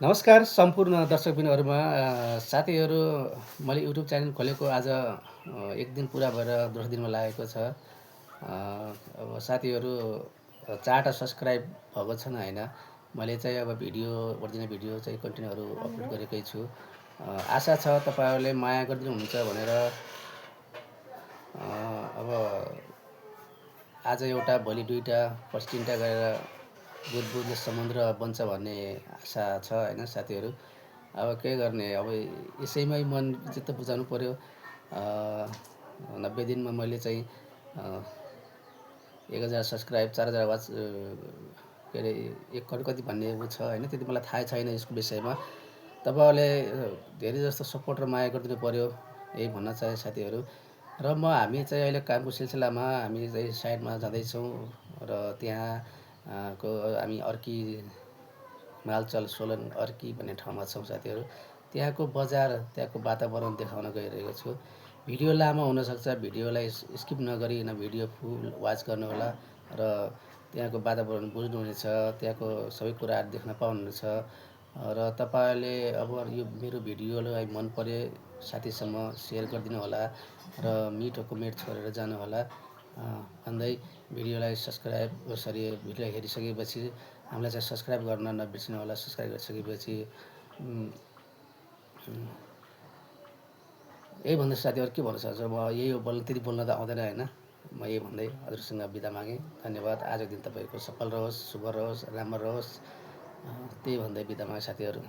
नमस्कार सम्पूर्ण दर्शकबिनहरूमा साथीहरू मैले युट्युब च्यानल खोलेको आज 1 दिन पुरा भएर दोस्रो दिनमा लागेको छ। अब साथीहरू 4वटा सब्सक्राइब भएको छन् होइन। मैले चाहिँ अब ओरिजिनल भिडियो चाहिँ कन्टेन्टहरू अपलोड गरेकै छु। आशा छ तपाईँहरूले माया गरिदिनुहुन्छ भनेर। अब आज एउटा भोलि 2टा पछि 3टा गरेर बुँदबुँदले समुद्र बन्छ भन्ने आशा छ होइन साथीहरू। अब के गर्ने, अब यसैमै मन चित्त बुझाउनु पऱ्यो। 90 दिनमा मैले चाहिँ 1000 सब्सक्राइब 4000 वाच के अरे 1 करोड कति भन्ने ऊ छ होइन। त्यति मलाई थाहा छैन यसको विषयमा। तपाईँहरूले धेरै जस्तो सपोर्ट र माया गरिदिनु पऱ्यो, यही भन्न चाहे साथीहरू। र हामी चाहिँ अहिले कामको सिलसिलामा हामी चाहिँ साइडमा जाँदैछौँ र त्यहाँ को हामी अर्की मालचल सोलन अर्की भन्ने ठाउँमा छौँ साथीहरू। त्यहाँको बजार त्यहाँको वातावरण देखाउन गइरहेको छु। भिडियो लामो हुनसक्छ, भिडियोलाई स्किप नगरिकन भिडियो फुल वाच गर्नुहोला र त्यहाँको वातावरण बुझ्नुहुनेछ, त्यहाँको सबै कुराहरू देख्न पाउनुहुनेछ। र तपाईँहरूले अब यो मेरो भिडियोलाई मन परे साथीसम्म सेयर गरिदिनु होला र मिठो कमेन्ट छोडेर जानुहोला भन्दै भिडियोलाई भिडियो हेरिसकेपछि हामीलाई चाहिँ सब्सक्राइब गर्न नबिर्सिनु होला। सब्सक्राइब गरिसकेपछि यही भन्दै साथीहरू के भन्न सक्छु, म यही हो, त्यति बोल्न त आउँदैन होइन। म यही भन्दै हजुरसँग बिदा मागेँ। धन्यवाद। आजको दिन तपाईँको सफल रहोस्, शुभ रहोस्, राम्रो रहोस्, त्यही भन्दै बिदा मागेँ साथीहरू।